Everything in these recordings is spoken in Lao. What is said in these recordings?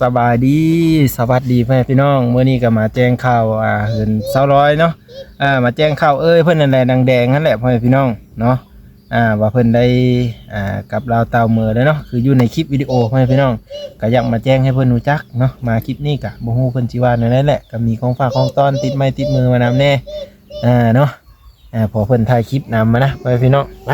ສະບາຍດີ ສະຫວັດດີພໍ່ແມ່ພີ່ນ້ອງ. ມື້ນີ້ກໍມາແຈ້ງຂ່າວ ອ່າ ເຮືອນສາວລອຍເນາະ, ອ່າ ມາແຈ້ງຂ່າວເອີ່ຍເພິ່ນນັ້ນແຫຼະ ນາງແດງຫັ້ນແຫຼະ ພໍ່ແມ່ພີ່ນ້ອງເນາະ, ອ່າ ວ່າເພິ່ນໄດ້ ອ່າ ກັບລາວຕ່າວເມີແລ້ວເນາະ. ຄືຢູ່ໃນຄລິບວິດີໂອ ພໍ່ແມ່ພີ່ນ້ອງ ກໍຢາກມາແຈ້ງໃຫ້ເພິ່ນຮູ້ຈັກເນາະ. ມາຄລິບນີ້ກໍບໍ່ຮູ້ເພິ່ນຊິວ່າແນວໃດແຫຼະ, ກໍມີຂອງຝາກຂອງຕ້ອນຕິດໄມ້ຕິດມືມານຳແດ່ ອ່າ ເນາະ. ອ່າ ພໍເພິ່ນຖ່າຍຄລິບນຳຫັ້ນນະ ພໍ່ແມ່ພີ່ນ້ອງ. ໄປ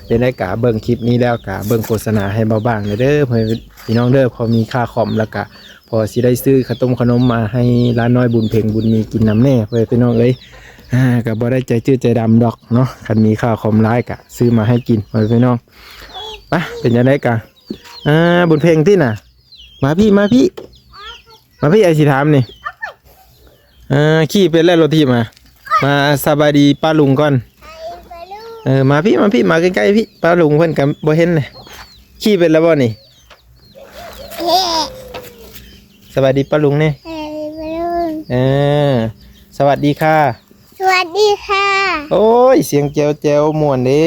ເປັນໄດ້ກະເບິ່ງຄລິບນີ້ແລ້ວກະເບິ່ງໂຄສະນາໃຫ້ເບົາບາງແດ່ເດີ ພໍ່ແມ່ພີ່ນ້ອງເດີ. ພໍມີຄ່າຄອມ ແລ້ວກະພໍຊິໄດ້ຊື້ຂະຕົ້ມຂະໜົມມາໃຫ້ຫຼານນ້ອຍບຸນເພັງບຸນມີກິນນຳແດ່ ພໍ່ແມ່ພີ່ນ້ອງເອີຍ. ອ່າ ກະບໍ່ໄດ້ໃຈຈືດໃຈດຳດອກເນາະ, ຄັນມີຄ່າຄອມຫຼາຍກະຊື້ມາໃຫ້ກິນ ພໍ່ແມ່ພີ່ນ້ອງ. ໄປ ເປັນຈັ່ງໃດກະ ອ່າ ບຸນເພັງຕິນະ ມາພີ້ ມາພີ້ ມາພີ້ ອ້າຍຊິຖາມນີ້. ເອີ ຂີ່ເປັນແລ້ວລົດຖີບມາ. ມາສະບາຍດີປ້າລຸງກ່ອນ. ເອີ ມາພີ້ ມາພີ້ ມາໃກ້ໆ ພີ້. ປ້າລຸງເພິ່ນກໍບໍ່ເຫັນເລີຍ. ຂີ່ເປັນແລ້ວບໍ່ນີ້? ສະບາຍດີປ້າລຸງແດ່. ເອີ ສະຫວັດດີຄ່ະ. ໂອ້ຍ ສຽງແຈວໆ ມ່ວນເດ້.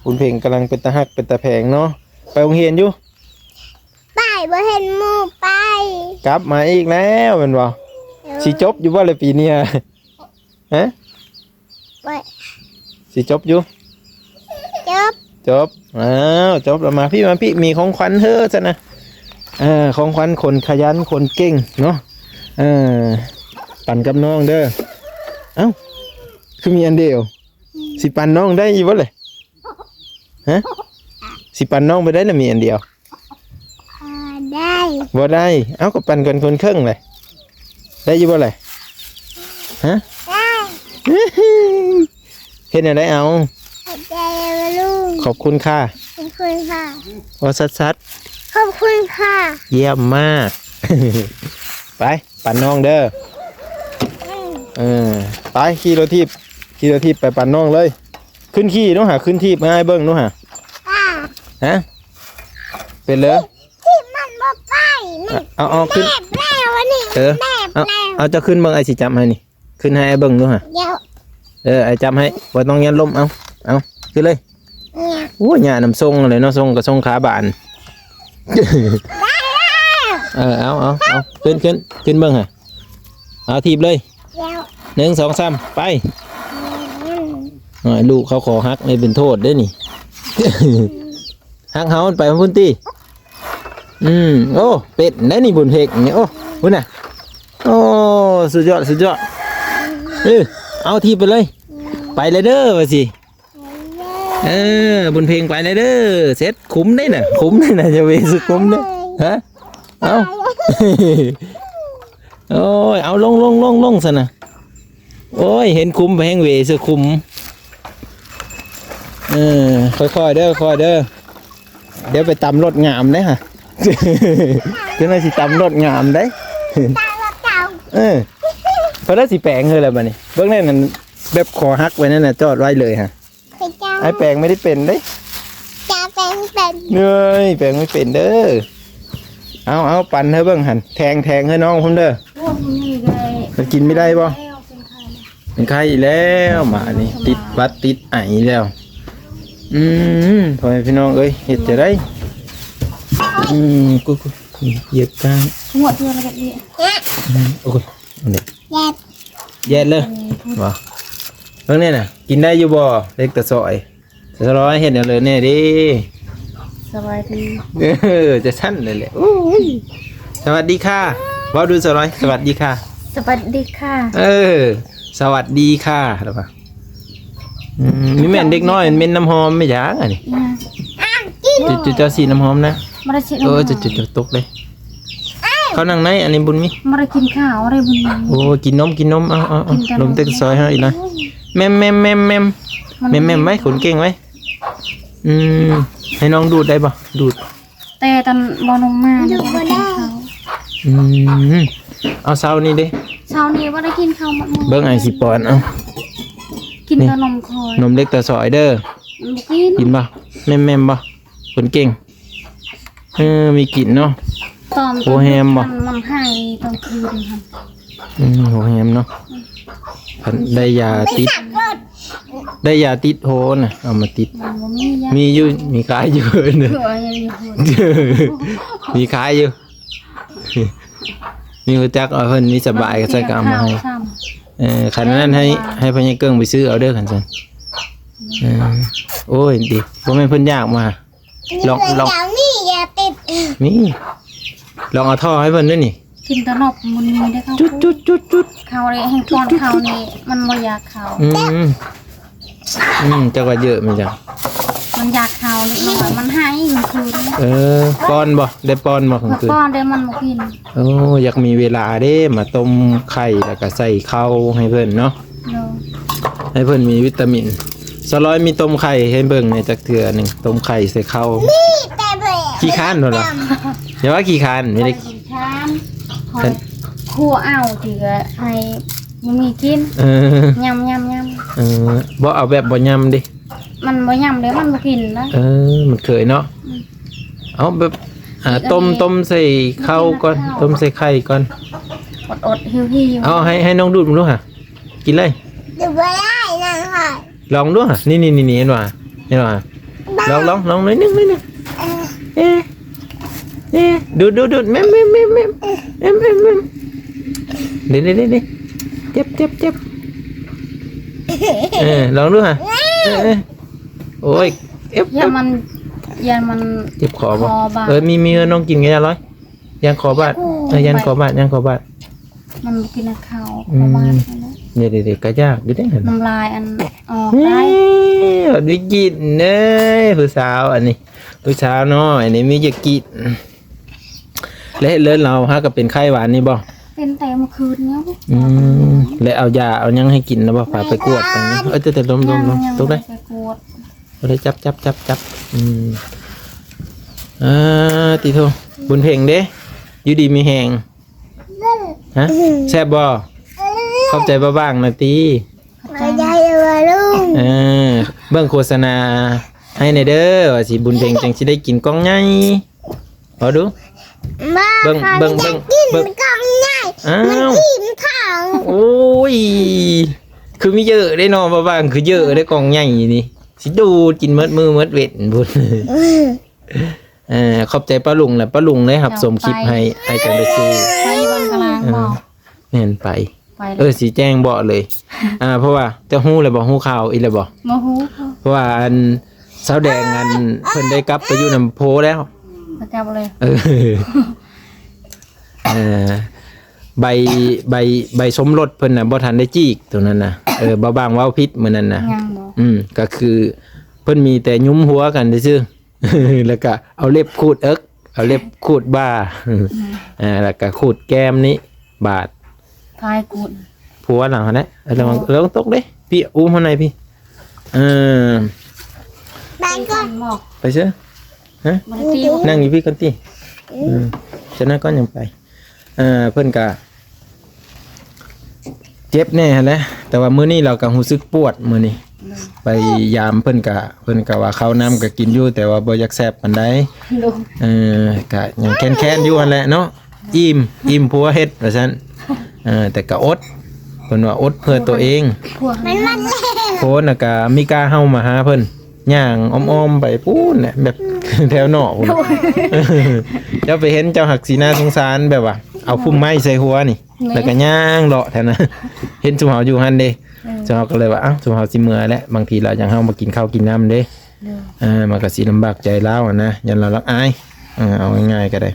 ບຸນເພັງກຳລັງເປັນຕາຮັກເປັນຕາແພງເນາະ. ໄປໂຮງຮຽນຢູ່? ໄປ ບໍ່ເຫັນໝູ່ໄປ. ກັບມາອີກແລ້ວແມ່ນບໍ່? ເອີ ຊິຈົບຢູ່ບໍ່ລະປີນີ້? ຮະ? ບໍ່ ຊິຈົບຢູ່? ຈົບ ຈົບ. ອ້າວ ຈົບແລ້ວ ມາພີ້ ມາພີ້ ມີຂອງຂວັນເຮີຊັ້ນນະ. ເອີ ຂອງຂວັນຄົນຂະຫຍັນຄົນເກັ່ງເນາະ. ເອີ ປັນກັບນ້ອງເດີ. ເອົ້າ ຄືມີອັນດຽວ? ຊິປັນນ້ອງໄດ້ຢູ່ບໍ່ເລີຍ? ຮະ? ຊິປັນນ້ອງບໍ່ໄດ້ນະ ມີອັນດຽວ. ບໍ່ໄດ້ ບໍ່ໄດ້. ເອົ້າ ກໍປັນກັນຄົນເຄິ່ງເລີຍ ໄດ້ຢູ່ບໍ່ເລີຍ? ຮະ? ໄດ້. ເຮັດແນວໃດເອົາ? ຂອບໃຈລຸງ. ຂອບຄຸນຄ່ະ. ຂອບຄຸນຄ່ະ. ເວົ້າຊັດໆ. ຂອບຄຸນຄ່ະ. ຢ້ຽມມາກ. ໄປ ປັນນ້ອງເດີ. ເອີ ໄປ ຂີ່ລົດຖີບ ຂີ່ລົດຖີບໄປປັນນ້ອງເລີຍ. ຂຶ້ນຂີ່ດູຫາ ຂຶ້ນຖີບໃຫ້ອ້າຍເບິ່ງດູຫາ. ຮະ? ເປັນເລີຍ ຖີບມັນບໍ່ໄປ. ເອົາ ເອົາຂຶ້ນ ແບບແລ້ວອັນນີ້. ເອີ ແບບແລ້ວ. ເອົາ ເອົາເຈົ້າຂຶ້ນເບິ່ງ ອ້າຍຊິຈັບໃຫ້ນີ້. ຂຶ້ນໃຫ້ອ້າຍເບິ່ງດູຫາ. ເອີ ອ້າຍຈັບໃຫ້ ບໍ່ຕ້ອງຢ້ານລົ້ມ. ເອົາ ເອົາ ຂຶ້ນເລີຍ. ໂອ້ຍ ຍ່ານຳຊົງເລີຍເນາະ ຊົງກໍຊົງຂາບານ. ເອີ ເອົາ ເອົາ ເອົາ ຂຶ້ນ ຂຶ້ນ ຂຶ້ນເບິ່ງຫາ. ເອົາ ຖີບເລີຍ. ໜຶ່ງ ສອງ ສາມ ໄປ. ອືມ ໂອ້ຍ ລູກເຂົາຂໍຮັກນີ້ເປັນໂທດເດ້ນີ້. ຮັກເຮົາມັນໄປພຸ້ນຕິ. ອືມ ໂອ້ ເປັນໄດ໋ນີ້ບຸນເພັງນີ້. ໂອ້ ພຸ້ນນະ. ໂອ້ ສຸດຍອດ ສຸດຍອດ. ເອີ ເອົາ ຖີບໄປເລີຍ. ໄປເລີຍເດີວ່າຊິ. ເອີ ບຸນເພັງໄປແລ້ວເດີ. ເສັດຂຸມໄດ໋ນະ ຂຸມໄດ໋ນະ ຢ່າເວສະຂຸມເດີ. ຮະ? ເອົ້າ ໂອ້ຍ ເອົາລົງ ລົງ ລົງ ລົງຊັ້ນນະ. ໂອ້ຍ ເຫັນຂຸມໄປແຮ່ງເວສະຂຸມ. ເອີ ຄ່ອຍໆເດີ ຄ່ອຍເດີ. ດຽວໄປຕຳລົດງາມເດ້ຫະ. ເຈົ້າໜ້າຊິຕຳລົດງາມເດ້. ເອີ ເພິ່ນລະຊິແປງເຮີແລ້ວບັດນີ້. ເບິ່ງແນ່ນັ້ນ ແບບຄໍຫັກໄວ້ນັ້ນນະ ຈອດໄວ້ເລີຍຫະ. ອ້າຍແປງໄມ່ໄດ້ເປັນເດ້. ຈະແປງເປັນ. ເອີຍ ແປງໄມ່ເປັນເດີ. ເອົາ ເອົາ ປັນໃຫ້ເບິ່ງຫັ້ນ ແທງ ແທງໃຫ້ນ້ອງພຸ້ນເດີ. ໂອ້ຍ ມັນກິນບໍ່ໄດ້ບໍ່? ເປັນໄຂ້ອີກແລ້ວ ໝານີ້ຕິດຫວັດຕິດໄອແລ້ວ. ອືມ ພໍ່ແມ່ພີ່ນ້ອງເອີຍ ເຮັດຈັ່ງໃດ? ອືມ ກູ ກູ ຢຽບກ້າງ. ຫົວເທື່ອລະແບບນີ້. ອືມ ໂອ້ຍ ອັນນີ້ ແຍດ ແຍດເລີຍ. ອືມ ວ່າ ເບິ່ງແນ່ນະ ກິນໄດ້ຢູ່ບໍ່ ເລັກຕາຊອຍ? ສະລອຍເຮັດແນວເລີແນ່ເດ້. ສະບາຍດີ. ເອີ ຈະຊັ້ນເລີຍແຫຼະ. ໂອ້ຍ ສະຫວັດດີຄ່ະ. ເວົ້າດູສະລອຍ ສະຫວັດດີຄ່ະ. ສະຫວັດດີຄ່ະ. ເອີ ສະຫວັດດີຄ່ະ ລະວ່າ. ອືມ ມີແມ່ນເດັກນ້ອຍເໝັນນ້ຳຫອມແມ່ນຫຍັງອັນນີ້? ຫຍັງ? ຈຸ ຈຸ ເຈົ້າສີດນ້ຳຫອມນະ. ບໍ່ໄດ້ສີດນ້ຳຫອມ. ເອີ ຈຸ ຈຸ ຕົກເດ້. ເຂົ້ານັ່ງໃນ ອັນນີ້ບຸນມີ. ບໍ່ໄດ້ກິນເຂົ້າ ບໍ່ໄດ້ບຸນມີ. ໂອ້ ກິນນົມ ກິນນົມ. ເອົາ ເອົາ ເອົາ ນົມເຕັກຊອຍເຮົາອີກນະ. ແມ່ມ ແມ່ມ ແມ່ມ ແມ່ມ ແມ່ມ ແມ່ມໄວ້ ຄົນເກັ່ງໄວ້. ອືມ ໃຫ້ນ້ອງດູດໄດ້ບໍ່? ດູດ. ແຕ່ຕອນບໍ່ລົງມາ ດູດບໍ່ໄດ້. ອືມ ເອົາ ເຊົ້ານີ້ເດ້. ເຊົ້ານີ້ບໍ່ໄດ້ກິນເຂົ້າໝົດມື້. ເບິ່ງອ້າຍຊິປ້ອນ ເອົາ ກິນແຕ່ນົມຄອຍ ນົມເລັກຕາຊອຍເດີ. ບໍ່ກິນ. ກິນບໍ່? ແມ່ມ ແມ່ມບໍ່? ຄົນເກັ່ງ. ເອີ ມີກິນເນາະ. ຕອນ ໂຮແຮມບໍ່? ນຳໃຫ້ຕອນຄືນຫັ້ນ. ອືມ ໂຮແຮມເນາະ. ຄັນໄດ້ຢາຕິດ ໄດ້ຢາຕິດໂຮນະ ເອົາມາຕິດ. ມັນບໍ່ມີຢາ. ມີຢູ່ ມີຂາຍຢູ່. ມີຂາຍຢູ່. ໂອ້ຍ ມີຂາຍຢູ່. ມີຮູ້ຈັກວ່າເພິ່ນມີສະບາຍກໍໃສ່ກໍເອົາມາໃຫ້. ເອີ ຄັນນັ້ນໃຫ້ ໃຫ້ພໍ່ໃຫຍ່ເກິ່ງໄປຊື້ເອົາເດີຄັນຊັ້ນ. ເອີ ໂອ້ຍ ດີ ບໍ່ແມ່ນເພິ່ນຢາກມາ ລອງ ລອງ ມີ ລອງເອົາທໍ່ໃຫ້ເພິ່ນເດີນີ້. ກິນແຕ່ນອກມັນມີໄດ້ເຂົ້າ ຈຸດໆໆໆ ເຂົ້າເດ້ ແຮ່ງປ້ອນເຂົ້ານີ້ມັນບໍ່ຢາກເຂົ້າ. ອືມ ອືມ ຈັກວ່າເຍີະແມ່ນຫຍັງ ມັນຢາກເຂົ້າເລັກນ້ອຍ ມັນໄຫ້ກາງຄືນ. ເອີ ປ້ອນບໍ່? ໄດ້ປ້ອນບໍ່ກາງຄືນ? ປ້ອນໄດ້ ມັນບໍ່ກິນ. ໂອ້ ຢາກມີເວລາເດ້ ມາຕົ້ມໄຂ່ ແລ້ວກໍໃສ່ເຂົ້າໃຫ້ເພິ່ນເນາະ. ໂດຍ ໃຫ້ເພິ່ນມີວິຕາມິນ. ສາວລອຍມີຕົ້ມໄຂ່ໃຫ້ເບິ່ງແດ່ຈັກເທື່ອໜຶ່ງ ຕົ້ມໄຂ່ໃສ່ເຂົ້າ. ມີແຕ່ເບະ ຂີ້ຄ້ານໂດດລະ. ຢ່າວ່າຂີ້ຄ້ານ ມີແຕ່ ຂ້ອຍຂີ້ຄ້ານ ຂ້ອຍ ຄັນ ຂົ້ວເອົາ ທີ່ກໍໃຫ້ ບໍ່ມີກິນ. ເອີ ຍຳໆໆ ເອີ ບໍ່ເອົາແບບບໍ່ຍຳເດ້. ມັນບໍ່ຍຳເດ້ ມັນບໍ່ກິນນະ. ເອີ ມັນເຄີຍເນາະ. ອືມ ເອົາແບບ ອ່າ ກິນອັນນີ້ ຕົ້ມ ຕົ້ມໃສ່ເຂົ້າກ່ອນ ຕົ້ມໃສ່ໄຂ່ກ່ອນ. ອົດໆ ຫິວໆ ເອົາໃຫ້ ໃຫ້ນ້ອງດູດເບິ່ງດູຫາ ກິນເລີຍ. ດູດບໍ່ໄດ້ນະ ລອງດູຫາ ນີ້ໆໆ ເຫັນບໍ່ ເຫັນບໍ່ ລອງ ລອງ ລອງໜ້ອຍໜຶ່ງ ໜ້ອຍໜຶ່ງ. ເອີ ເອ ເອ ດູດ ດູດ ດູດ ແມ່ມ ແມ່ມ ແມ່ມ ແມ່ມ ເດັດ ເດັດ ເດັດ ເຈັບ ເຈັບ ເຈັບ ເອີ ລອງດູຫາ. ເອີ ເອີ ໂອ້ຍ ເຈັບ ຢ້ານມັນ ຢ້ານມັນເຈັບຄໍບໍ່? ເອີ ມີ ມີ ເອີ ນ້ອງກິນກໍຢ່າລອຍ ຢ້ານຄໍບາດ. ໂອ້ຍ ເອີ ຢ້ານຄໍບາດ ຢ້ານຄໍບາດ. ມັນບໍ່ກິນເຂົ້າ ອືມ ເຂົ້າບາດນັ້ນແຫຼະ. ເດໆໆ ກໍຍາກຢູ່ເດ້ຫັ້ນ ນ້ຳລາຍອັນອອກໄດ້. ນີ້ ມັນມີກິນເດ້ຜູ້ສາວອັນນີ້ ຜູ້ສາວນ້ອຍນີ້ມີຢາກກິນ. ແລະເລີນລາວຫາກໍເປັນໄຂ້ຫວານນີ້ບໍ່? ເປັນແຕ່ມື້ຄືນນີ້. ອືມ ແລະເອົາຢາເອົາຫຍັງໃຫ້ກິນແລ້ວບໍ່? ພາໄປກວດໄປ. ເອີ ແຕ່ ແຕ່ລົມໆ ຕົກໄດ້ ໄປກວດ ບໍ່ໄດ້ຈັບ ຈັບ ຈັບ ຈັບ. ອືມ ອ່າ ຕິໂທ ບຸນເພັງເດ້ ຢູ່ດີມີແຮງ. ຮະ ແຊບບໍ່? ຂອບໃຈປ້າບ້າງນະຕິ. ຂອບໃຈ ເອີ ເບິ່ງໂຄສະນາໃຫ້ແດ່ເດີ ວ່າຊິບຸນເພັງຈັ່ງຊິໄດ້ກິນກ່ອງໃຫຍ່. ເອົາດູ ເບິ່ງ ເບິ່ງ ເບິ່ງ ເບິ່ງ ກ່ອງໃຫຍ່. ອ້າວ ມັນອີ່ມທ້ອງ. ໂອ້ຍ ຄືມີເຢີະເດ້ເນາະ ປ້າບ້າງ ຄືເຢີະເດ້ ກ່ອງໃຫຍ່ນີ້ ຊິດູດກິນໝົດມື້ໝົດເວັນພຸ້ນ. ເອີ ຂອບໃຈປ້າລຸງແຫຼະ ປ້າລຸງໄດ້ຮັບຊົມຄລິບໃຫ້ ອ້າຍຈັນໄດ້ຊື້. ໄປວັນກະລາງບໍ່? ເອີ ແມ່ນໄປ ໄປແລ້ວ. ເອີ ຊິແຈ້ງບອກເລີຍ ອ່າ ເພາະວ່າເຈົ້າຮູ້ແລ້ວບໍ່? ຮູ້ຂ່າວອີກແລ້ວບໍ່? ບໍ່ຮູ້. ເພາະວ່າອັນ ສາວແດງ ອັນ ເພິ່ນໄດ້ກັບໄປຢູ່ນຳໂພແລ້ວ. ໄປກັບເລີຍ. ເອີ ເອີ ໃບ ໃບ ໃບສົມລົດເພິ່ນນະ ບໍ່ທັນໄດ້ຈີກຕົວນັ້ນນະ. ເອີ ບໍ່ບາງເວົ້າຜິດມື້ນັ້ນນະ. ຍັງບໍ່? ອືມ ກໍຄືເພິ່ນມີແຕ່ຍຸມຫົວກັນຊື່ໆ ແລ້ວກະເອົາເລັບຂູດເອິກ ເອົາເລັບຂູດບ່າ ອືມ ອ່າ ແລ້ວກະຂູດແກ້ມນີ້ບາດ ພາຍຂູດ ຜົວລາວຫັ້ນແຫຼະ. ເອີ ລະວັງ ລະວັງຕົກເດ້ ພີ່ ອຸ້ມເຮົາໃນພີ່. ເອີ ໄປກ່ອນ ໄປເຊີ. ຮະ ນັ່ງຢູ່ພີ້ກ່ອນຕິ. ອືມ ຈະນັ່ງກ່ອນຍັງໄປ. ເອີ ເພິ່ນກະເຈັບແດ່ຫັ້ນແຫຼະ ແຕ່ວ່າມື້ນີ້ລາວກະຮູ້ສຶກປວດມື້ນີ້. ໂດຍ ໄປຢາມເພິ່ນກະ ເພິ່ນກະວ່າເຂົ້ານ້ຳກະກິນຢູ່ ແຕ່ວ່າບໍ່ຢາກແຊບປານໃດ. ໂດຍ ເອີ ກະຍັງແຄ້ນໆຢູ່ຫັ້ນແຫຼະເນາະ. ອີ່ມ ອີ່ມຜົວເຮັດວ່າຊັ້ນ. ເອີ ແຕ່ກະອົດ ເພິ່ນວ່າອົດເພື່ອຕົວເອງ. ຜົວຫັ້ນ ໂພນນະກະມີກາເຮົາມາຫາເພິ່ນ ຍ່າງອ້ອມໆໄປພຸ້ນແຫຼະ ແບບແຖວນອກພຸ້ນ. ໂດຍ ເຈົ້າໄປເຫັນ ເຈົ້າຫັກສີໜ້າສົງສານ ແບບວ່າເອົາພຸ້ມໄມ້ໃສ່ຫົວນີ້ ແມ່ນ ແລ້ວກໍຍ່າງເລາະແຖວນັ້ນ. ເຫັນຊຸມເຮົາຢູ່ຫັ້ນເດ້. ເອີ ຊຸມເຮົາກໍເລີຍວ່າ ເອົ້າ ຊຸມເຮົາຊິເມືອແຫຼະ ບາງທີລາວຢາກເຮົາມາກິນເຂົ້າກິນນ້ຳເດ້. ໂດຍ ເອີ ມັນກໍຊິລຳບາກໃຈລາວຫັ້ນນະ ຢ້ານລາວລັກອາຍ. ເອີ ເອົາງ່າຍໆກໍໄດ້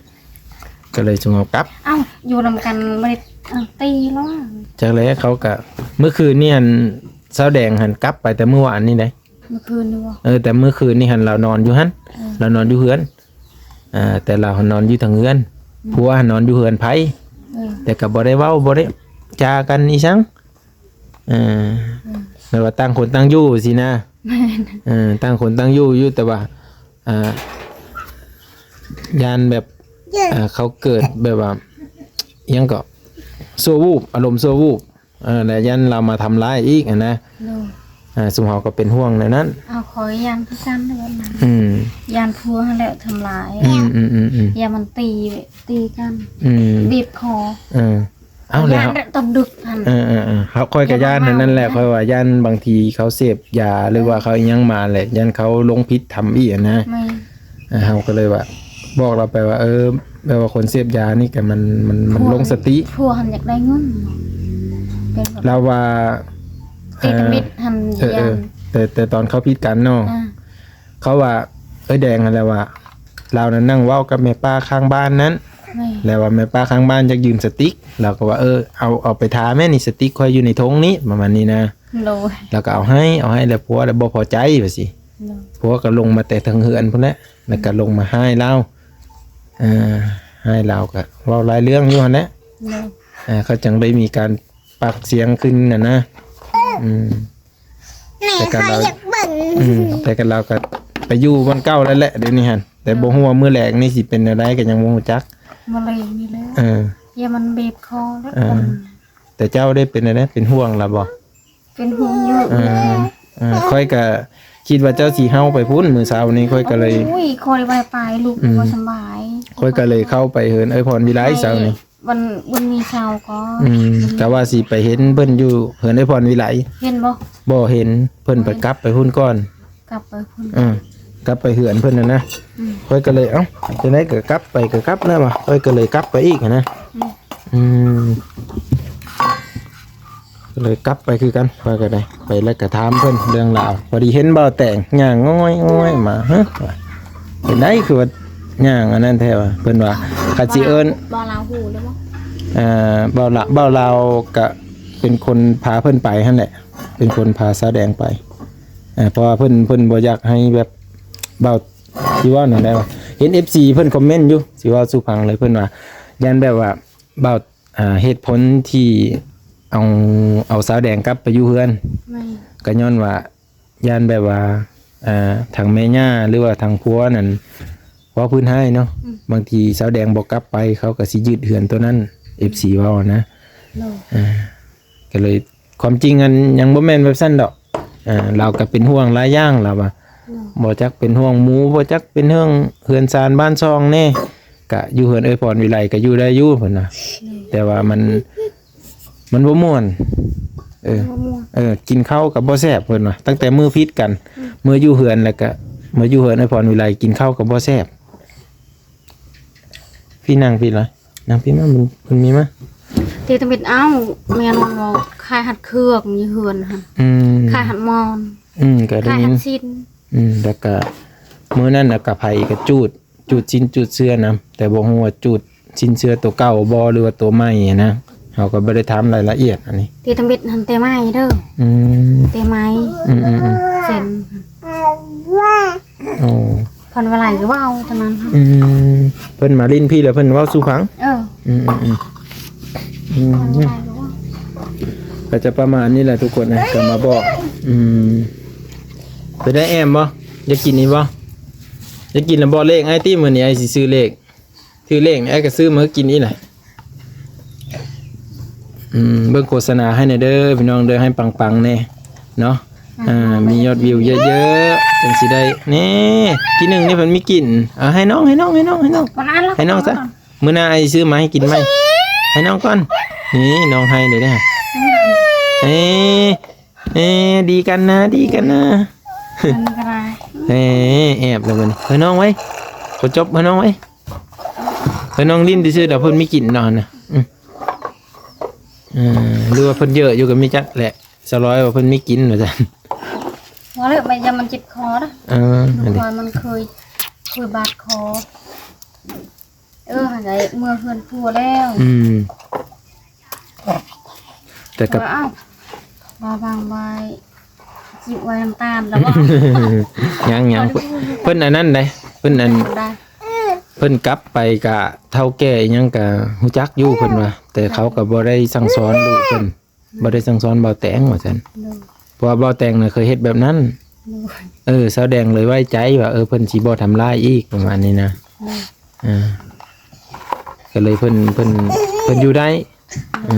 ກໍເລີຍຊຸມເຮົາກັບ. ເອົ້າ ຢູ່ນຳກັນບໍ່ໄດ້ ເອົ້າ ຕີລະ. ຈັກແຫຼະ ເຂົາກໍ ມື້ຄືນນີ້ຫັ້ນ ສາວແດງຫັ້ນກັບໄປແຕ່ມື້ວານນີ້ເດ້. ມື້ຄືນນີ້ບໍ່? ເອີ ແຕ່ມື້ຄືນນີ້ຫັ້ນລາວນອນຢູ່ຫັ້ນ. ເອີ ລາວນອນຢູ່ເຮືອນ. ອ່າ ແຕ່ລາວຫັ້ນນອນຢູ່ທາງເຮືອນ. ອືມ ຜົວຫັ້ນນອນຢູ່ເຮືອນໃຜ. ເອີ ແຕ່ກໍບໍ່ໄດ້ເວົ້າ ບໍ່ໄດ້ຈາກັນອີ່ຫຍັງ. ເອີ ອືມ ແບບວ່າຕ່າງຄົນຕ່າງຢູ່ຊີ້ນະ. ແມ່ນ ເອີ ຕ່າງຄົນຕ່າງຢູ່ຢູ່ ແຕ່ວ່າ ອ່າ ຢ້ານແບບ ເອີ ເຂົາເກີດແບບວ່າ ຫຍັງເກາະ ຊົ່ວວູບ ອາລົມຊົ່ວວູບ. ເອີ ແລະຢ້ານລາວມາທຳຮ້າຍອີກຫັ້ນນະ. ໂດຍ ອ່າ ຊຸມເຮົາກໍເປັນຫ່ວງແນວນັ້ນ. ເອົາ ຂ້ອຍຢ້ານຄືກັນແບບນັ້ນ. ອືມ ຢ້ານຜົວຫັ້ນແຫຼະທຳຮ້າຍ. ອືມໆໆໆ ຢ້ານມັນຕີ ຕີກັນ. ອືມ ບີບຄໍ. ເອີ ເອົາແລ້ວ ຕອນດຶກຫັ້ນ. ເອີໆໆ ເຮົາ ຂ້ອຍກໍຢ້ານຫັ້ນແຫຼະ. ຂ້ອຍວ່າຢ້ານບາງທີເຂົາເສບຢາ ຫຼືວ່າເຂົາອີ່ຫຍັງມາແຫຼະ ຢ້ານເຂົາລົງຜິດທຳອີກຫັ້ນນະ. ແມ່ນ ເຮົາກໍເລີຍວ່າ ບອກລາວໄປວ່າ ເອີ ແບບວ່າຄົນເສບຢານີ້ກໍມັນ ມັນ ມັນຫຼົງສະຕິ. ຜົວຫັ້ນຢາກໄດ້ເງິນເນາະ ເປັນແບບ ລາວວ່າ ຕິດທຳອິດຫັ້ນ ເອີ ຢ້ານ ເອີ ແຕ່ ແຕ່ຕອນເຂົາຜິດກັນເນາະ ອ່າ ເຂົາວ່າ ເອີຍແດງຫັ້ນແຫຼະວ່າ ລາວນັ້ນນັ່ງເວົ້າກັບແມ່ປ້າຂ້າງບ້ານນັ້ນ ແມ່ນ ແລ້ວວ່າແມ່ປ້າຂ້າງບ້ານຢາກຢືມສະຕິກ ລາວກໍວ່າ ເອີ ເອົາ ເອົາໄປຖ້າແມ່ນີ້ ສະຕິກຂ້ອຍຢູ່ໃນຖົງນີ້ ປະມານນີ້ນະ ໂດຍ ລາວກໍເອົາໃຫ້ ເອົາໃຫ້ ແລ້ວຜົວລະບໍ່ພໍໃຈວ່າຊີ້ ໂດຍ ຜົວກໍລົງມາແຕ່ເທິງເຮືອນພຸ້ນແຫຼະ ແລ້ວກໍລົງມາຮ້າຍລາວ ເອີ ຮ້າຍລາວກໍເວົ້າຫຼາຍເລື່ອງຢູ່ຫັ້ນແຫຼະ ໂດຍ ເອີ ເຂົາຈັ່ງໄດ້ມີການປາກສຽງຂຶ້ນຫັ້ນນະ ອືມ ແມ່ຂ້ອຍຢາກເບິ່ງ ອືມ ແຕ່ກໍລາວກໍໄປຢູ່ບ່ອນເກົ່າແລ້ວແຫຼະ ດຽວນີ້ຫັ້ນ ແຕ່ບໍ່ຮູ້ວ່າມື້ແລງນີ້ຊິເປັນແນວໃດ ກໍຍັງບໍ່ຮູ້ຈັກ ມື້ແລງນີ້ແຫຼະ ເອີ ຢ່າມັນບີບຄໍແລ້ວ ເອີ ແຕ່ເຈົ້າໄດ້ເປັນແນວໃດ ເປັນຫ່ວງລາວບໍ່? ເປັນຫ່ວງຢູ່ ເອີ ເອີ ຂ້ອຍກໍຄິດວ່າເຈົ້າຊິເຫົ່າໄປພຸ້ນ ມື້ເຊົ້ານີ້ຂ້ອຍກໍເລີຍ ໂອ້ຍ ຂ້ອຍບໍ່ໄດ້ໄປ ລູກ ອືມ ບໍ່ສະບາຍ ຂ້ອຍກໍເລີຍເຂົ້າໄປເຮືອນເອື້ອຍພອນວິໄລເຊົ້ານີ້ ວັນ ວັນມີເຊົ້າກໍ ອືມ ກະວ່າຊິໄປເຫັນເພິ່ນຢູ່ເຮືອນເອື້ອຍພອນວິໄລ ເຫັນບໍ່? ບໍ່ເຫັນ ເພິ່ນໄປ ໄປ ກັບໄປພຸ້ນກ່ອນ ກັບໄປພຸ້ນ ເອີ ກັບໄປເຮືອນເພິ່ນຫັ້ນນະ ອືມ ຂ້ອຍກໍເລີຍ ເອົ້າ ຈັ່ງໃດກໍກັບໄປກໍກັບນະວ່າ ຂ້ອຍກໍເລີຍກັບໄປອີກຫັ້ນນະ ອືມ ອືມ ກໍເລີຍກັບໄປຄືກັນ ຂ້ອຍກໍໄດ້ໄປແລ້ວກໍຖາມເພິ່ນເລື່ອງລາວ ພໍດີເຫັນບ່າວແຕງຍ່າງງອຍໆມາ ຮະ ເປັນໃດຄືວ່າຍ່າງອັນນັ້ນແທ້ວະ ເພິ່ນວ່າຄັນຊິເອີ້ນ ບ່າວລາວຮູ້ແລ້ວບໍ່? ເອີ ບ່າວລາວ ບ່າວລາວກະເປັນຄົນພາເພິ່ນໄປຫັ້ນແຫຼະ ເປັນຄົນພາສາວແດງໄປ ເອີ ເພາະວ່າເພິ່ນ ເພິ່ນບໍ່ຢາກໃຫ້ແບບບ່າວ ຊິເວົ້າແນວໃດວະ ເຫັນເອັຟຊີເພິ່ນຄອມເມັນຢູ່ ຊິເວົ້າສູ່ຟັງເລີຍ ເພິ່ນວ່າຢ້ານແບບວ່າບ່າວ ອ່າ ເຫດຜົນທີ່ເອົາ ເອົາສາວແດງກັບໄປຢູ່ເຮືອນ ແມ່ນ ກໍຍ້ອນວ່າຢ້ານແບບວ່າ ອ່າ ທາງແມ່ຍ່າ ຫຼືວ່າທາງຜົວນັ້ນເວົ້າພື້ນຮ້າຍເນາະ ອືມ ບາງທີສາວແດງບໍ່ກັບໄປ ເຂົາກໍຊິຍຶດເຮືອນໂຕນັ້ນ ອືມ ເອັຟຊີເວົ້ານະ ໂດຍ ອ່າ ກໍເລີຍ ຄວາມຈິງຫັ້ນຍັງບໍ່ແມ່ນແບບຊັ້ນດອກ ເອີ ລາວກໍເປັນຫ່ວງຫຼາຍຢ່າງ ລາວວ່າ ອືມ ບໍ່ຈັກເປັນຫ່ວງໝູ ບໍ່ຈັກເປັນເລື່ອງເຮືອນຊານບ້ານຊ່ອງແດ່ ກະຢູ່ເຮືອນເອື້ອຍພອນວິໄລກໍຢູ່ໄດ້ຢູ່ ເພິ່ນວ່າ ອືມ ແຕ່ວ່າມັນ ມັນບໍ່ມ່ວນ ເອີ ບໍ່ມ່ວນ ເອີ ກິນເຂົ້າກໍບໍ່ແຊບ ເພິ່ນວ່າ ຕັ້ງແຕ່ມື້ຜິດກັນ ອືມ ເມື່ອຢູ່ເຮືອນ ແລ້ວກະມາຢູ່ເຮືອນເອື້ອຍພອນວິໄລ ກິນເຂົ້າກໍບໍ່ແຊບ ພີ່ນັ່ງພີ້ລະ ນາງປີມາ ເພິ່ນ ເພິ່ນມີມາ ທີ່ທຳອິດ ເອົ້າ ແມ່ນວ່າຂາຍຮັດເຄື່ອງຢູ່ເຮືອນຫັ້ນ ອືມ ຂາຍຮັດໝອນ ອືມ ກໍໄດ້ຍິນ ຂາຍຮັດຊີ້ນ ອືມ ແລ້ວກະມື້ນັ້ນນະ ກະໄຜກະຈູດ ຈູດຊີ້ນຈູດເຊື້ອນຳ ແຕ່ບໍ່ຮູ້ວ່າຈູດຊີ້ນເຊື້ອໂຕເກົ່າບໍ່ ຫຼືວ່າໂຕໃໝ່ຫັ້ນນະ ເຮົາກໍບໍ່ໄດ້ຖາມລາຍລະອຽດອັນນີ້ ທີ່ທຳອິດຫັ້ນແຕ່ໃໝ່ເດີ ອືມ ແຕ່ໃໝ່ ອືມໆໆ ເຊັ່ນ ໂອ້ ເພິ່ນວ່າຫຼາຍກໍເວົ້າເທົ່ານັ້ນ ອືມ ເພິ່ນມາຫຼິ້ນພີ້ແລ້ວເພິ່ນເວົ້າສູ່ຟັງ ເອີ ອືມໆໆ ອືມ ເພິ່ນວ່າຫຼາຍກໍເວົ້າ ກໍຈະປະມານນີ້ແຫຼະທຸກຄົນນະ ກໍມາບອກ ອືມ ເປັນໄດ້ແອມບໍ່? ຢາກກິນອີກບໍ່? ຢາກກິນລະບອກເລກອ້າຍຕິ ມື້ນີ້ອ້າຍຊິຊື້ເລກ ຖືເລກນີ້ອ້າຍກໍຊື້ມາໃຫ້ກິນອີກລະ ອືມ ເບິ່ງໂຄສະນາໃຫ້ແດ່ເດີພີ່ນ້ອງເດີ ໃຫ້ປັງໆແດ່ເນາະ ອ່າ ມີຍອດວິວເຍີະໆ ຈັ່ງຊິໄດ້ ນີ້ ທີໜຶ່ງນີ້ເພິ່ນມີກິນ ເອົາໃຫ້ນ້ອງ ໃຫ້ນ້ອງ ໃຫ້ນ້ອງ ໃຫ້ນ້ອງ ໃຫ້ນ້ອງຊະ ມື້ໜ້າອ້າຍຊື້ມາໃຫ້ກິນໃໝ່ ໃຫ້ນ້ອງກ່ອນ ນີ້ນ້ອງໃຫ້ເດ້ ເອີ ເອີ ດີກັນນະ ດີກັນນະ ອັນນີ້ກໍໄດ້ ເອີ ແອບແລ້ວບັດນີ້ ໃຫ້ນ້ອງໄວ້ ບໍ່ຈົບ ໃຫ້ນ້ອງໄວ້ ໃຫ້ນ້ອງຫຼິ້ນຊື່ໆ ດອກ ເພິ່ນມີກິນເນາະ ອືມ ເອີ ຫຼືວ່າເພິ່ນເຍີະຢູ່ກໍມີຈັກແຫຼະ ສາວລອຍວ່າເພິ່ນມີກິນວ່າຊັ້ນ ວ່າແລ້ວ ມັນ ຢ້ານມັນເຈັບຄໍນະ ເອີ ມັນເຄີຍ ເຄີຍບາດຄໍ ເອີ ຫັ້ນແຫຼະ ເມືອເຮືອນຜົວແລ້ວ ອືມ ແຕ່ກໍ ວ່າ ອ້າວ ວ່າວາງໄວ້ ຈິບໄວ້ນ້ຳຕານແລ້ວບໍ່ ຍັງໆ ເພິ່ນອັນນັ້ນໃດ ເພິ່ນອັນ ເພິ່ນກັບໄປກະເຖົ້າແກ່ອີ່ຫຍັງກະຮູ້ຈັກຢູ່ ເພິ່ນວ່າ ແຕ່ເຂົາກໍບໍ່ໄດ້ສັ່ງສອນລູກເພິ່ນ ບໍ່ໄດ້ສັ່ງສອນບ່າວແຕງວ່າຊັ້ນ ໂດຍ ເພາະວ່າບ່າວແຕງນະເຄີຍເຮັດແບບນັ້ນ ໂດຍ ເອີ ສາວແດງເລີຍໄວ້ໃຈວ່າ ເອີ ເພິ່ນຊິບໍ່ທຳລາຍອີກ ປະມານນີ້ນະ ໂດຍ ອ່າ ກໍເລີຍເພິ່ນ ເພິ່ນ ເພິ່ນຢູ່ໄດ້ ໂດຍ ເອີ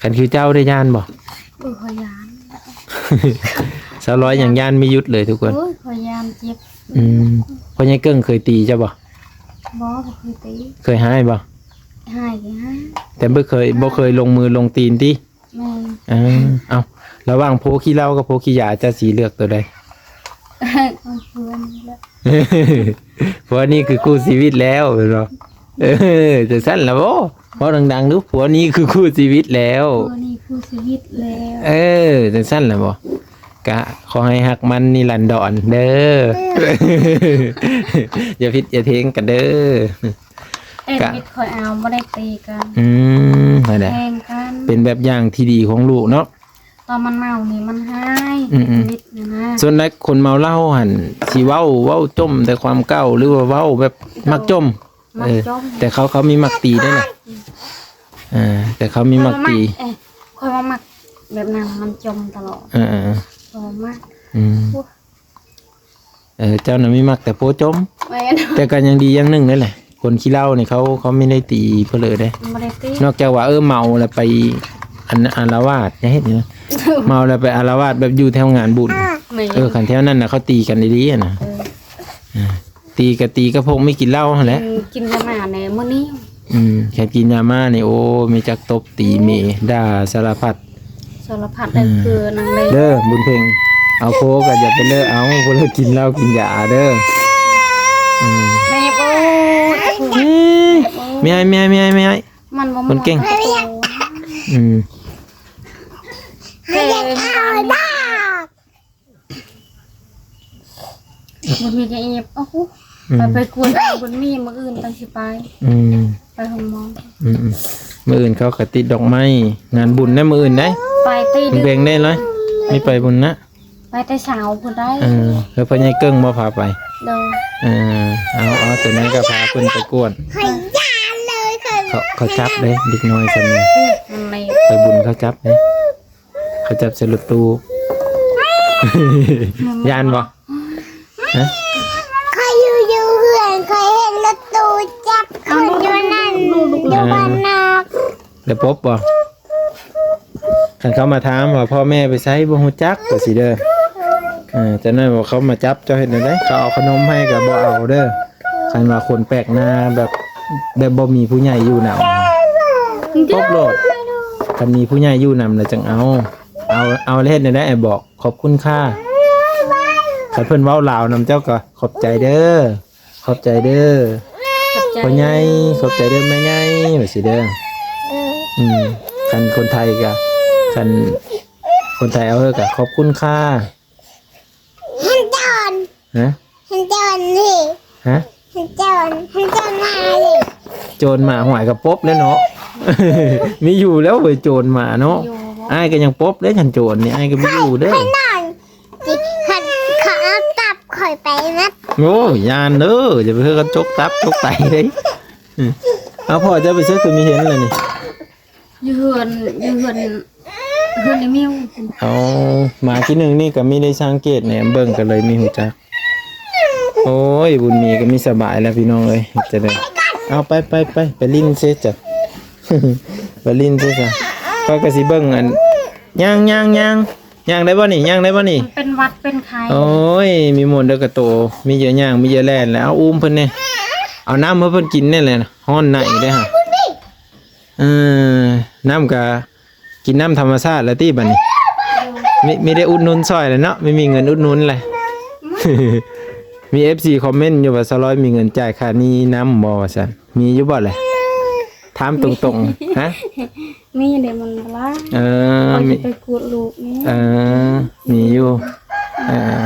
ຄັນຄືເຈົ້າໄດ້ຢ້ານບໍ່? ເອີ ຂ້ອຍຢ້ານ ສາວລອຍຍັງຢ້ານມີຢຸດເລີຍທຸກຄົນ ໂອ້ຍ ຂ້ອຍຢ້ານເຈັບ ອືມ ພໍ່ໃຫຍ່ເກິ່ງເຄີຍຕີເຈົ້າບໍ່? ບໍ່ ບໍ່ເຄີຍຕີ ເຄີຍຮ້າຍບໍ່? ຮ້າຍກໍຮ້າຍ ແຕ່ບໍ່ເຄີຍ ບໍ່ເຄີຍລົງມືລົງຕີນຕິ? ແມ່ນ ເອີ ເອົ້າ ລະຫວ່າງໂພຂີ້ເຫຼົ້າກັບໂພຂີ້ຢາ ເຈົ້າຊິເລືອກໂຕໃດ? ຂອງຜົວນີ້ແຫຼະ ຜົວນີ້ຄືຄູ່ຊີວິດແລ້ວ ແມ່ນບໍ່? ເອີ ຈັ່ງຊັ້ນລະບໍ? ເວົ້າດັງໆດູ ຜົວນີ້ຄືຄູ່ຊີວິດແລ້ວ ຜົວນີ້ຄູ່ຊີວິດແລ້ວ ເອີ ຈັ່ງຊັ້ນລະບໍ? ກະຂໍໃຫ້ຮັກມັນນິລັນດອນເດີ ຢ່າຜິດຢ່າຖຽງກັນເດີ. ເອີ ກະ ເຮັດຂ້ອຍເອົາ ບໍ່ໄດ້ຕີກັນ ອືມ ຫັ້ນແຫຼະ ແພງກັນ ເປັນແບບຢ່າງທີ່ດີຂອງລູກເນາະ. ຕອນມັນເມົານີ້ມັນຮ້າຍ ອືມໆ ໃນຊີວິດນີ້ນະ ສ່ວນຫຼາຍຄົນເມົາເຫຼົ້າຫັ້ນ ຊິເວົ້າ ເວົ້າຈົ່ມແຕ່ຄວາມເກົ່າ ຫຼືວ່າເວົ້າແບບມັກຈົ່ມ ມັກ ເອີ ຈົ່ມ ແຕ່ເຂົາ ເຂົາມີມັກຕີໄດ້ນະ ອືມ ເອີ ແຕ່ເຂົາມີມັກຕີ ຂ້ອຍວ່າມັກແບບນັ້ນ ມັນຈົ່ມຕະຫຼອດ ເອີໆໆ ຂ້ອຍວ່າມັກ ອືມ ໂອ້ຍ ເອີ ເຈົ້ານະມີມັກແຕ່ໂປຈົ່ມ ແມ່ນ ແຕ່ກໍຍັງດີຢ່າງໜຶ່ງນັ້ນແຫຼະ ຄົນຂີ້ເຫຼົ້ານີ້ເຂົາ ເຂົາບໍ່ໄດ້ຕີເພີ້ເລີເດ້ ບໍ່ໄດ້ຕີ ນອກຈາກວ່າ ເອີ ເມົາແລ້ວໄປ ອັນ ອາລະວາດ ຢ່າເຮັດຫຍັງ ເມົາແລ້ວໄປອາລະວາດແບບຢູ່ແຖວງານບຸນ ແມ່ນ ເອີ ຄັນແຖວນັ້ນນະ ເຂົາຕີກັນອີ່ຫຼີຫັ້ນນະ ເອີ ເອີ ຕີກໍຕີກັບພວກມີກິນເຫຼົ້າຫັ້ນແຫຼະ ອືມ ກິນຢາມ້າແດ່ມື້ນີ້ ອືມ ແຄ່ກິນຢາມ້ານີ້ ໂອ້ ມີຈັກຕົບຕີເມ ດ່າສາລະພັດ ສາລະພັດ ອືມ ເດີ ບຸນເພັງ ເອົາໂຄກໍຢ່າໄປເລີກເອົາ ຜູ້ເລີກກິນເຫຼົ້າກິນຢາເດີ ອືມ ແມ່ ໂອ້ຍ ເອີຍ ແມ່ ແມ່ ແມ່ ແມ່ ມັນບໍ່ ມັນເກັ່ງ ອືມ ເອີ ບຸນມີກໍອີບ ເອົ້າ ອືມ ໄປ ໄປກວດບຸນມີ ມື້ອື່ນຈັ່ງຊິໄປ ອືມ ໄປໂຮງໝໍ ອືມໆ ມື້ອື່ນເຂົາກໍຕິດດອກໄມ້ ງານບຸນໃນມື້ອື່ນໃດ ໄປຕິ ເບັງໄດ້ເລີຍ ມີໄປບຸນນະ ໄປແຕ່ເຊົ້າພຸ້ນໃດ ເອີ ແລ້ວພໍ່ໃຫຍ່ເກິ່ງບໍ່ພາໄປ ໂດຍ ເອີ ເອົາ ເອົາ ຕົວນັ້ນກໍພາເພິ່ນໄປກວດ ເຂົາ ເຂົາຈັບເດ້ ເດັກນ້ອຍສ່ຳນີ້ ມັນໄປບຸນເຂົາຈັບເດ້. ເຂົາຈັບໃສ່ລົດຕູ້ ຢ້ານບໍ່? ຮະ? ຂ້ອຍຢູ່ ຢູ່ເຮືອນ ຂ້ອຍເຫັນລົດຕູ້ຈັບຄົນຢູ່ນັ້ນ ຢູ່ບ້ານນອກ ແລ້ວປົບບໍ່? ຄັນເຂົາມາຖາມວ່າພໍ່ແມ່ໄປໃສ ບໍ່ຮູ້ຈັກ ວ່າຊີ້ເດີ ເອີ ຈັກໜ້ອຍວ່າເຂົາມາຈັບ ເຈົ້າເຮັດແນວໃດ? ເຂົາເອົາຂະໜົມໃຫ້ກໍບໍ່ເອົາເດີ ຄັນວ່າຄົນແປກໜ້າແບບ ແບບບໍ່ມີຜູ້ໃຫຍ່ຢູ່ນຳ ປົບໂລດ ຄັນມີຜູ້ໃຫຍ່ຢູ່ນຳແລ້ວຈັ່ງເອົາ ເອົາ ເອົາແລ້ວເຮັດແນວໃດ? ບອກ ຂອບຄຸນຄ່າ ຄັນເພິ່ນເວົ້າລາວນຳເຈົ້າກໍ ຂອບໃຈເດີ ຂອບໃຈເດີ ຂອບໃຈ ພໍ່ໃຫຍ່ ຂອບໃຈເດີແມ່ໃຫຍ່ ວ່າຊີ້ເດີ ອືມ ຄັນຄົນໄທກໍ ຄັນຄົນໄທເອົາເຮີກໍ ຂອບຄຸນຄ່າ ຫັ້ນໂຈນ ຮະ? ຫັ້ນໂຈນນີ້ ຮະ? ຫັ້ນໂຈນ ຫັ້ນໂຈນມານີ້ ໂຈນມາ ຫ້ວຍ ກໍປົບແລ້ວເນາະ ມີຢູ່ແລ້ວເວີຍ ໂຈນມາເນາະ ມີຢູ່ບໍ່? ອ້າຍກໍຍັງປົບເດ້ ຄັນໂຈນນີ້ ອ້າຍກໍມີຢູ່ເດີ ຂ້ອຍນອນ ຄັນເຂົາເອົາຕັບຂ້ອຍໄປໝົດ ໂອ້ຍ ຢ້ານເດີ ຢ່າໄປເຮີກັນ ຈົກຕັບ ຈົກໄຕເດ້ ອືມ ເອົາ ພໍ່ເຈົ້າໄປໃສ ຄືມີເຫັນແລ້ວນີ້? ຢູ່ເຮືອນ ຢູ່ເຮືອນ ເຮືອນອີ່ມິວ ເອົາ ມາທີໜຶ່ງນີ້ກໍມີໄດ້ສັງເກດແນມເບິ່ງ ກໍເລີຍມີຮູ້ຈັກ ໂອ້ຍ ບຸນມີກໍມີສະບາຍແລ້ວພີ່ນ້ອງເອີຍ ເຮັດຈັ່ງໃດ ເອົາ ໄປ ໄປ ໄປ ໄປຫຼິ້ນເສຍຈ້ະ ໄປຫຼິ້ນເສຍຊະ ຂ້ອຍກໍຊິເບິ່ງອັນ ຍ່າງ ຍ່າງ ຍ່າງ ຍ່າງໄດ້ບໍ່ນີ້? ຍ່າງໄດ້ບໍ່ນີ້? ມັນເປັນຫວັດເປັນໄຂ້ ໂອ້ຍ ມີໝົດເດີກະໂຕ ມີແຕ່ຍ່າງ ມີແຕ່ແລ່ນແຫຼະ ເອົາ ອຸ້ມເພິ່ນແດ່ ເອົານ້ຳໃຫ້ເພິ່ນກິນແດ່ແຫຼະ ຮ້ອນໃນເດ້ຫະ. ເອີ ນ້ຳກະກິນນ້ຳທຳມະຊາດແລ້ວຕິບາດນີ້ ມີ ມີໄດ້ອຸດໜູນຊ່ອຍແລ້ວເນາະ ມີ ມີເງິນອຸດໜູນແລ້ວ ມີເອັຟຊີຄອມເມັນຢູ່ວ່າ ສາວລອຍມີເງິນຈ່າຍຄ່າໜີ້ນ້ຳບໍ່ ວ່າຊັ້ນ ມີຢູ່ບໍ່ແຫຼະ? ຖາມຕົງໆ ຮະ? ມີເດ້ ມັນຫຼາຍ ເອີ ມີ ໄປກວດລູກນີ້ ເອີ ມີຢູ່ ເອີ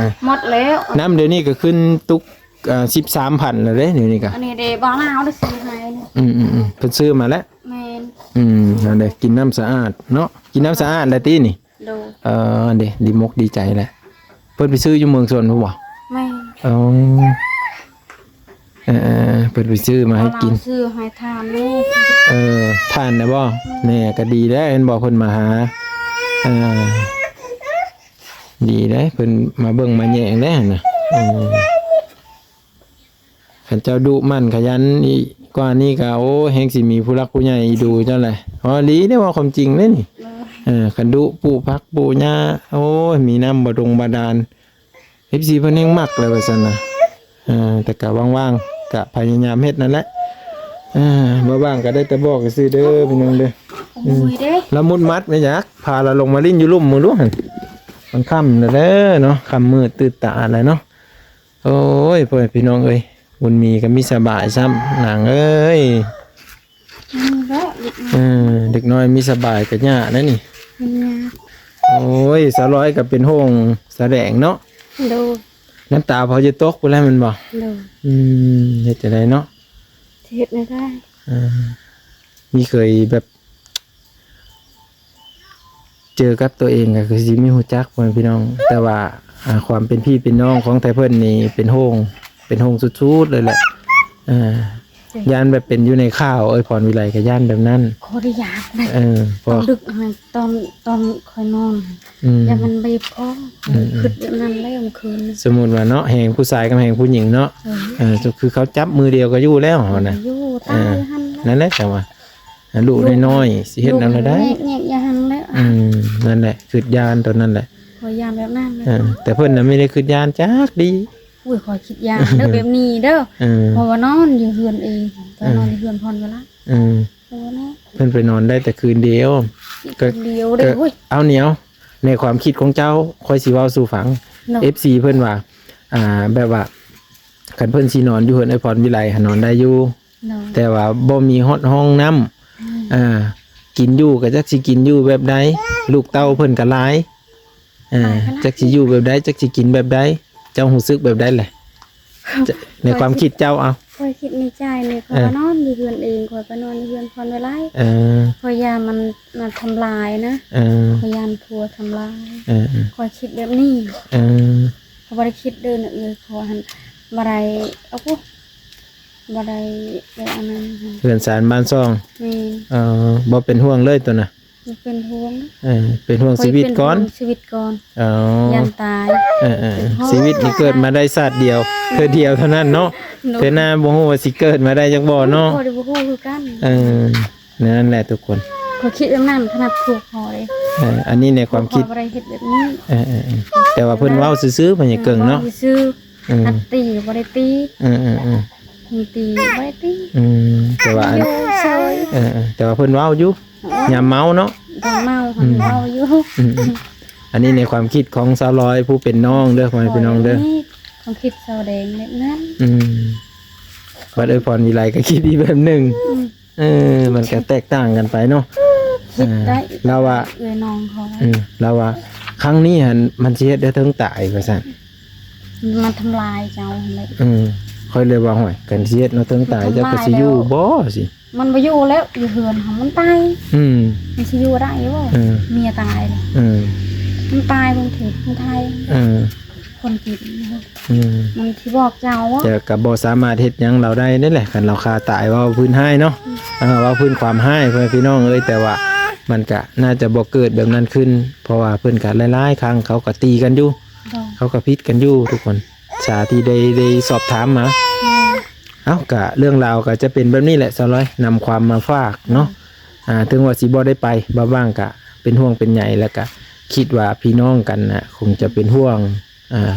ໝົດແລ້ວ ນ້ຳດຽວນີ້ກໍຂຶ້ນຕຸກ ເອີ ສິບສາມພັນແລ້ວເດ້ ດຽວນີ້ກະ ອັນນີ້ເດ້ ບ່າວລາວໄດ້ຊື້ໃຫ້ ອືມໆໆ ເພິ່ນຊື້ມາແລ້ວ ແມ່ນ ອືມ ນັ້ນເດ້ ກິນນ້ຳສະອາດເນາະ ກິນນ້ຳສະອາດແລ້ວຕິນີ້ ໂດຍ ເອີ ເດ້ ດີມົກດີໃຈແຫຼະ ເພິ່ນໄປຊື້ຢູ່ເມືອງຊົນພຸ້ນບໍ່? ແມ່ນ ເອີ ເອີ ເພິ່ນໄປຊື້ມາໃຫ້ກິນ ຊື້ໃຫ້ທ່ານນີ້ ເອີ ທ່ານນະບໍ່? ແມ່ກໍດີແລ້ວ ເຫັນບໍ່ ເພິ່ນມາຫາ ເອີ ດີເດ້ ເພິ່ນມາເບິ່ງມາແຍງແລ້ວຫັ້ນນະ ເອີ ຄັນເຈົ້າດຸໝັ່ນຂະຫຍັນອີກກວ່ານີ້ກະ ໂອ້ ແຮ່ງຊິມີຜູ້ຫຼັກຜູ້ໃຫຍ່ດູເຈົ້າແຫຼະ ເວົ້າອີ່ຫຼີເດ້ ເວົ້າຄວາມຈິງເດ້ນີ້ ເອີ ຄັນດຸປູກຜັກປູກຫຍ້າ ໂອ້ຍ ມີນ້ຳບາດົງບາດານ ເອັຟຊີເພິ່ນແຮ່ງມັກແລ້ວວ່າຊັ້ນນະ ເອີ ແຕ່ກະວ່າງໆ ກະພະຍາຍາມເຮັດນັ້ນແຫຼະ ເອີ ບໍ່ວ່າງກະໄດ້ແຕ່ບອກຊື່ໆເດີ ພີ່ນ້ອງເດີ ອືມ ລະມຸດມັດແມ່ນຫຍັງ ພາລາວລົງມາຫຼິ້ນຢູ່ລຸ່ມມື້ດູຫັ້ນ ມັນຄ່ຳແລ້ວເດີເນາະ ຄ່ຳມືດຕື່ນຕາແລ້ວເນາະ ໂອ້ຍ ພໍ່ແມ່ພີ່ນ້ອງເອີຍ ບຸນມີກໍມີສະບາຍຊ້ຳ ນາງເອີຍ. ອືມ ເອີ ເດັກນ້ອຍມີສະບາຍກໍຍາກແລ້ວນີ້. ໂອ້ຍ ສາວລອຍກໍເປັນໂຮງສະແດງເນາະ. ໂດຍ. ນ້ຳຕາພໍຈະຕົກພຸ້ນແລ້ວແມ່ນບໍ່? ໂດຍ. ອືມ ເຮັດຈັ່ງໃດເນາະ? ຊິເຮັດແນວໃດ? ເອີ ມີເຄີຍແບບ ເຈີກັບຕົວເອງກໍຄືຊິມີຮູ້ຈັກ ພໍ່ແມ່ພີ່ນ້ອງ ແຕ່ວ່າ ອ່າ ຄວາມເປັນພີ່ເປັນນ້ອງຂອງແທ້ເພິ່ນນີ້ເປັນໂຮງ ເປັນໂຮງສຸດໆເລີຍແຫຼະ. ເອີ ຢ້ານແບບເປັນຢູ່ໃນຂ່າວ ເອີຍ ພອນວິໄລກໍຢ້ານແບບນັ້ນ. ຂໍໄດ້ຢ້ານນະ. ເອີ ຕອນດຶກຫັ້ນ ຕອນ ຕອນຂ້ອຍນອນ ອືມ ຢ້ານມັນໄປພ້ອມ ອືມ ຄຶດແບບນັ້ນແລ້ວມື້ຄືນ. ສົມມຸດວ່າເນາະ ແຮງຜູ້ຊາຍກັບແຮງຜູ້ຍິງເນາະ. ເອີ ເອີ ຄືເຂົາຈັບມືດຽວກໍຢູ່ແລ້ວຫັ້ນນະ. ຢູ່ ຕາຍຫັ້ນແຫຼະ. ນັ້ນແຫຼະ ຈັ່ງວ່າ ລູກນ້ອຍໆ ຊິເຮັດແນວໃດ? ແຍກ ແຍກ ຢ່າຫັ້ນແຫຼະ. ອືມ ນັ້ນແຫຼະ ຄຶດຢ້ານຕອນນັ້ນແຫຼະ. ຂ້ອຍຢ້ານແບບນັ້ນແຫຼະ. ເອີ ແຕ່ເພິ່ນນະບໍ່ໄດ້ຄຶດຢ້ານຈັກດີ້. ໂອ້ຍ ຂ້ອຍຄິດຢ້ານເດີ ແບບນີ້ເດີ. ເອີ ເພາະວ່ານອນຢູ່ເຮືອນເອງ ໄປນອນຢູ່ເຮືອນພອນເວລາ. ເອີ ເພິ່ນໄປນອນໄດ້ແຕ່ຄືນດຽວ. ຄືນດຽວເດ້. ໂອ້ຍ ເອົາ ດຽວ ໃນຄວາມຄິດຂອງເຈົ້າ ຂ້ອຍຊິເວົ້າສູ່ຟັງ. ເນາະ ເອັຟຊີ ເພິ່ນວ່າ ອ່າ ແບບວ່າ ຄັນເພິ່ນຊິນອນຢູ່ເຮືອນເອື້ອຍພອນວິໄລຫັ້ນ ນອນໄດ້ຢູ່. ໂດຍ. ແຕ່ວ່າບໍ່ມີຮອດຫ້ອງນ້ຳ. ອືມ ອ່າ ກິນຢູ່ກໍຈັກຊິກິນຢູ່ແບບໃດ ລູກເຕົ້າເພິ່ນກໍຫຼາຍ. ເອີ ຫຼາຍຂະໜາດ ຈັກຊິຢູ່ແບບໃດ ຈັກຊິກິນແບບໃດ ເຈົ້າຮູ້ສຶກແບບໃດແຫຼະ? ໃນຄວາມຄິດເຈົ້າ ເອົາ ຂ້ອຍຄິດໃນໃຈນີ້ ຂ້ອຍ ເອີ ວ່ານອນຢູ່ເຮືອນເອງ ຂ້ອຍໄປນອນຢູ່ເຮືອນພອນເວລາ. ເອີ ຂ້ອຍຢ້ານມັນມາທຳລາຍນະ. ເອີ ຂ້ອຍຢ້ານຜົວທຳລາຍ. ເອີ ເອີ ຂ້ອຍຄິດແບບນີ້. ເອີ ຂ້ອຍບໍ່ໄດ້ຄິດເດີນະເອີຍ ຂ້ອຍຫັ້ນບໍ່ໄດ້ ເອົາ ບໍ່ໄດ້ໄປອັນນັ້ນ. ເຮືອນຊານບ້ານຊ່ອງ. ແມ່ນ. ເອີ ບໍ່ເປັນຫ່ວງເລີຍໂຕນະ. ບໍ່ເປັນຫ່ວງ. ເອີ ເປັນຫ່ວງຊີວິດກ່ອນ. ຂ້ອຍເປັນຫ່ວງຊີວິດກ່ອນ. ອໍ ຢ້ານຕາຍ. ເອີໆ ເປັນຫ່ວງ. ຊີວິດນີ້ເກີດມາໄດ້ຊາດດຽວ ເທື່ອດຽວເທົ່ານັ້ນເນາະ. ໂດຍ. ເທື່ອໜ້າບໍ່ຮູ້ວ່າຊິເກີດມາໄດ້ຈັກບໍ່ເນາະ. ຂ້ອຍກໍບໍ່ຮູ້ຄືກັນ. ເອີ ນັ້ນແຫຼະທຸກຄົນ ຂ້ອຍຄິດແບບນັ້ນ ຂະໜາດຜົວຂ້ອຍເດ້. ເອີ ອັນນີ້ໃນຄວາມຄິດ ຜົວຂ້ອຍບໍ່ໄດ້ເຮັດແບບນີ້. ເອີໆ ແຕ່ວ່າເພິ່ນເວົ້າຊື່ໆ ເພິ່ນຢາກເກິ່ງເນາະ. ເອີ ເວົ້າຊື່ໆ. ເອີ ຄັນຕີກໍບໍ່ໄດ້ຕີ. ເອີໆ ເພິ່ນຕີບໍ່ໄດ້ຕີ. ອືມ ແຕ່ວ່າອັນ ຢູ່ເສີຍ. ເອີໆ ແຕ່ວ່າເພິ່ນເວົ້າຢູ່ ໂອ້ຍ ຍາມເມົາເນາະ. ຍາມເມົາ ອືມ ເພິ່ນເວົ້າຢູ່. ອືມໆ ອັນນີ້ໃນຄວາມຄິດຂອງສາວລອຍຜູ້ເປັນນ້ອງເດີ ພໍ່ແມ່ພີ່ນ້ອງເດີ. ໂອ້ຍ ຄວາມຄິດສາວແດງແບບນັ້ນ. ອືມ ບັດເອື້ອຍພອນວິໄລກໍຄິດອີກແບບໜຶ່ງ. ອືມ ເອີ ມັນກໍແຕກຕ່າງກັນໄປເນາະ. ຄິດໄດ້ ເອີ ລາວວ່າ ເອື້ອຍນ້ອງເຂົາ ອືມ ລາວວ່າຄັ້ງນີ້ຫັ້ນມັນຊິເຮັດໃຫ້ເຖິງຕາຍວ່າຊັ້ນ. ມັນທຳລາຍເຈົ້າຫັ້ນແຫຼະ. ເອີ ຂ້ອຍເລີຍວ່າ ໂອ້ຍ ຄັນຊິເຮັດເນາະ ເຖິງຕາຍເຈົ້າກໍຊິຢູ່ບໍ່ຊິ? ມັນບໍ່ຢູ່ແລ້ວ ຢູ່ເຮືອນເຮົາມັນຕາຍ. ອືມ ມັນຊິຢູ່ໄດ້ບໍ່? ເອີ ເມຍຕາຍ. ເອີ ມັນຕາຍຄົນເທດຄົນໄທ. ເອີ ຄົນຈີນ. ອືມ ມັນຊິບອກເຈົ້າ ແຕ່ກໍບໍ່ສາມາດເຮັດຫຍັງລາວໄດ້ນີ້ແຫຼະ ຄັນລາວຂ້າຕາຍ. ເວົ້າພື້ນຮ້າຍເນາະ. ອືມ ເອີ ເວົ້າພື້ນຄວາມຮ້າຍ ພໍ່ແມ່ພີ່ນ້ອງເອີຍ. ແຕ່ວ່າມັນກະໜ້າຈະບໍ່ເກີດແບບນັ້ນຂຶ້ນ ເພາະວ່າເພິ່ນກະຫຼາຍໆຄັ້ງເຂົາກະຕີກັນຢູ່. ໂດຍ. ເຂົາກະຜິດກັນຢູ່ທຸກຄົນ ສາທີ່ໄດ້ ໄດ້ສອບຖາມມາ. ອືມ ເອົ້າ ກະເລື່ອງລາວກະຈະເປັນແບບນີ້ແຫຼະ ສາວລອຍ ນຳຄວາມມາຝາກເນາະ. ໂດຍ. ອ່າ ເຖິງວ່າຊິບໍ່ໄດ້ໄປ ບາງໆກະເປັນຫ່ວງເປັນໃຍ ແລ້ວກະຄິດວ່າພີ່ນ້ອງກັນນະ ຄົງຈະເປັນຫ່ວງ ອ່າ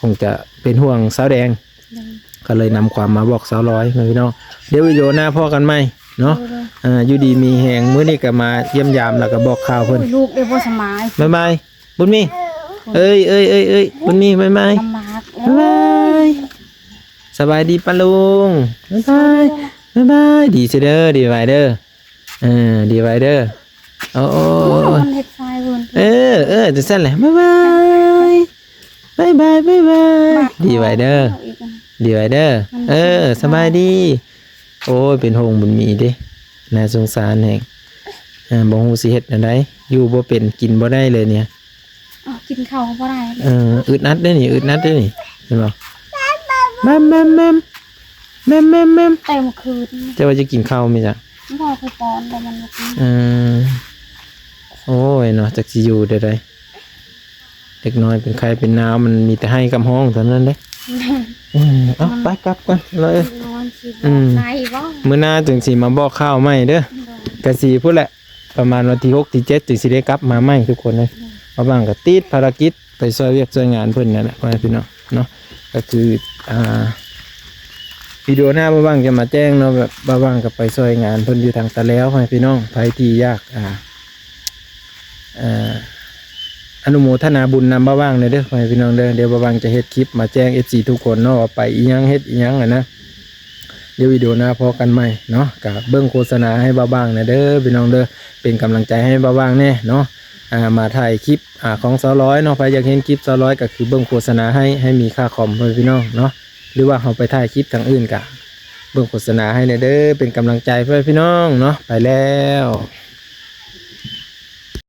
ຄົງຈະເປັນຫ່ວງສາວແດງ. ໂດຍ. ກໍເລີຍນຳຄວາມມາບອກສາວລອຍ ພີ່ນ້ອງ. ດຽວວິດີໂອໜ້າພໍ້ກັນໃໝ່ເນາະ. ໂດຍໆ. ອ່າ ຢູ່ດີມີແຮງ ມື້ນີ້ກໍມາຢ້ຽມຢາມ ແລ້ວກໍບອກຂ່າວເພິ່ນ. ໂອ້ຍ ລູກເດ້ບໍ່ສະບາຍ. ບາຍບາຍ ບຸນມີ. ເອີຍ ເອີຍ ເອີຍ ເອີຍ ບຸນມີ ບາຍບາຍ. ລຳບາກ ບາຍບາຍ. ສະບາຍດີປ້າລຸງ ບາຍບາຍ. ສະບາຍດີ ບາຍບາຍ. ດີເສຍເດີ ດີໄວເດີ. ເອີ ດີໄວເດີ. ໂອ້ ໂອ້ ໂອ້ ມັນເຮັດຊາຍເວີນ. ເອີ ເອີ ຈັ່ງຊັ້ນແຫຼະ ບາຍບາຍ ບາຍບາຍ ບາຍບາຍ. ບາຍ ດີໄວເດີ ດີໄວເດີ. ເອີ ສະບາຍດີ. ໂອ້ຍ ເປັນຫ່ວງບຸນມີເດ້ ໜ້າສົງສານແຮງ. ເອີ ບໍ່ຮູ້ຊິເຮັດແນວໃດ ຢູ່ບໍ່ເປັນ ກິນບໍ່ໄດ້ເລີຍນີ້. ເອົາ ກິນເຂົ້າກໍບໍ່ໄດ້. ເອີ ອຶດອັດເດ້ນີ້ ອຶດອັດເດ້ນີ້ ເຫັນບໍ່? ແມມ ແມມ ແມມ ແມມ ແມມ ແມມ. ແຕ່ມື້ຄືນ ເຈົ້າວ່າຈະກິນເຂົ້າແມ່ນຫຍັງ? ບໍ່ ຂ້ອຍປ້ອນ ແຕ່ມັນບໍ່ກິນ. ເອີ ໂອ້ຍເນາະ ຈັກຊິຢູ່ແນວໃດ. ເດັກນ້ອຍເປັນໄຂ້ເປັນໜາວ ມັນມີແຕ່ໄຫ້ກັບຮ້ອງເທົ່ານັ້ນເດ້. ເອີ ເອົາ ໄປກັບກ່ອນເລີຍ. ນອນຊິບອກໄດ້ບໍ່? ອືມ ມື້ໜ້າຈຶ່ງຊິມາບອກຂ່າວໃໝ່ເດີ. ໂດຍ. ກະຊິພຸ້ນແຫຼະ ປະມານວັນທີຫົກ ທີເຈັດ ຈຶ່ງຊິໄດ້ກັບມາໃໝ່ທຸກຄົນເລີຍ. ໂດຍ. ບາງໆກໍຕິດພາລະກິດໄປຊ່ວຍວຽກຊ່ວຍງານເພິ່ນນັ້ນແຫຼະ ພໍ່ແມ່ພີ່ນ້ອງເນາະ. ກໍຄື ອ່າ ວິດີໂອໜ້າ ບ່າວຫວ່າງຈະມາແຈ້ງເນາະ ແບບບ່າວຫວ່າງກໍໄປຊ່ວຍງານເພິ່ນຢູ່ທາງຕາແລວ ພໍ່ແມ່ພີ່ນ້ອງ. ໃຜທີ່ຢາກ ອ່າ ເອີ ອ່າ ອະນຸໂມທະນາບຸນນຳບ່າວຫວ່າງແດ່ເດີ ພໍ່ແມ່ພີ່ນ້ອງເດີ. ດຽວບ່າວຫວ່າງຈະເຮັດຄລິບມາແຈ້ງເອັຟຊີທຸກຄົນເນາະ ວ່າໄປອີ່ຫຍັງ ເຮັດອີ່ຫຍັງຫັ້ນນະ. ດຽວວິດີໂອໜ້າພໍ້ກັນໃໝ່ເນາະ. ກະເບິ່ງໂຄສະນາໃຫ້ບ່າວຫວ່າງແດ່ເດີ ພີ່ນ້ອງເດີ ເປັນກຳລັງໃຈໃຫ້ບ່າວຫວ່າງແດ່ເນາະ. ອ່າ ມາຖ່າຍຄລິບ ອ່າ ຂອງສາວລອຍເນາະ. ໃຜຢາກເຫັນຄລິບສາວລອຍ ກະຄືເບິ່ງໂຄສະນາໃຫ້ ໃຫ້ມີຄ່າຄອມ ພໍ່ແມ່ພີ່ນ້ອງເນາະ ຫຼືວ່າເຮົາໄປຖ່າຍຄລິບທາງອື່ນ ກະເບິ່ງໂຄສະນາໃຫ້ແດ່ເດີ ເປັນກຳລັງໃຈ ພໍ່ແມ່ພີ່ນ້ອງເນາະ. ໄປແລ້ວ.